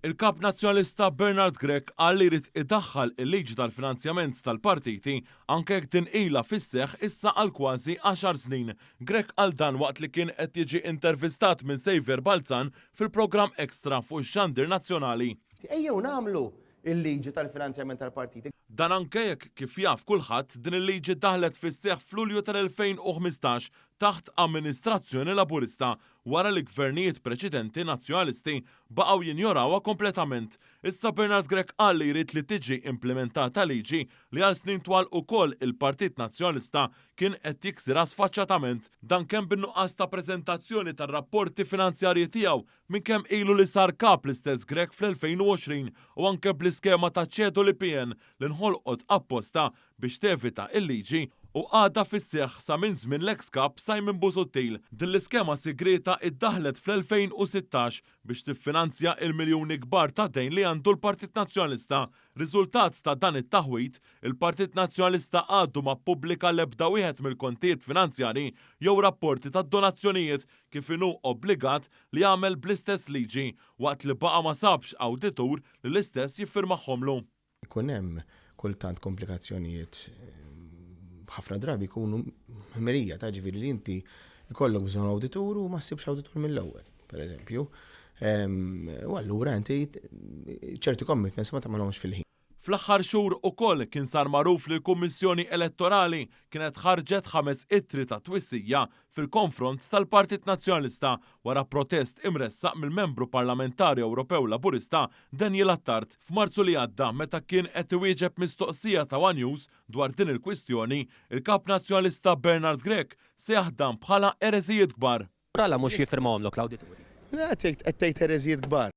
Il-Kap Nazzjonalista Bernard Grech qal li jrid idaħħal il-liġi tal-finanzjament tal-partiti anke jekk din ilha fis-seħħ issa għal kważi għaxar snin. Grech qal dan waqt li kien qed jiġi intervistat minn Saviour Balzan fil-programm Extra fuq ix-xandir nazzjonali. Ejjew nagħmlu il-liġi tal-finanzjament tal-partiti. Dan anke jekk, kif jaf kulħadd, din il-liġi daħlet fis-seħħ f'Lulju tal-2015 taħt amministrazzjoni Laburista, wara li gvernijiet preċedenti Nazzjonalisti baqgħu jinjorawha kompletament. Issa Bernard Grech qal li jrid li tiġi implimentata liġi li għal snin twal ukoll il-Partit Nazzjonalista kien qed jiksirha sfaċċatament. Dan kemm bin-nuqqas ta' preżentazzjoni tar-rapporti finanzjarji tiegħu minn kemm ilu li sar Kap l-istess Grech fl-2020 u anke bl-iskema ta' ċedoli PN li nħolqot apposta biex tevita l-liġi u għadha fis-seħħ sa minn żmien l-eks Kap Simon Busuttil. Din l-iskema sigrieta iddaħħlet fl-2016 biex tiffinanzja il-miljuni kbar ta' dejn li għandu l-Partit Nazzjonalista. Riżultat ta' dan it-taħwid, il-Partit Nazzjonalista għadu ma ppubblika l-ebda wieħed mill-kontijiet finanzjarji jew rapporti tad-donazzjonijiet kif inhu obbligat li jagħmel bl-istess liġi, waqt li baqa' ma sabx awditur li l-istess jiffirmahomlu. Ikun hemm kultant komplikazzjonijiet ħafna drabi jkunu ħmerija ta' ġifieri li inti jkollok bżonn awditur u ma ssibx awditur mill-ewwel, pereżempju. U allura inti ċertu commitments ma tagħmilhomx fil-ħin. Fl-aħħar xhur ukoll kien sar magħruf li l-Kummissjoni Elettorali kienet ħarġet ħames ittri ta' twissija fil-konfront tal-Partit Nazzjonalista wara protest imressaq mill-Membru Parlamentari Ewropew Laburista Daniel Attard. F'Marzu li għadda meta kien qed iwieġeb mistoqsija ta' one News dwar din il-kwistjoni, il-Kap Nazzjonalista Bernard Grech sejjaħ dan bħala ereżijiet kbar. Għala mhux jiffirmahomlok l-awdituri? Qed tgħid ereżijiet kbar.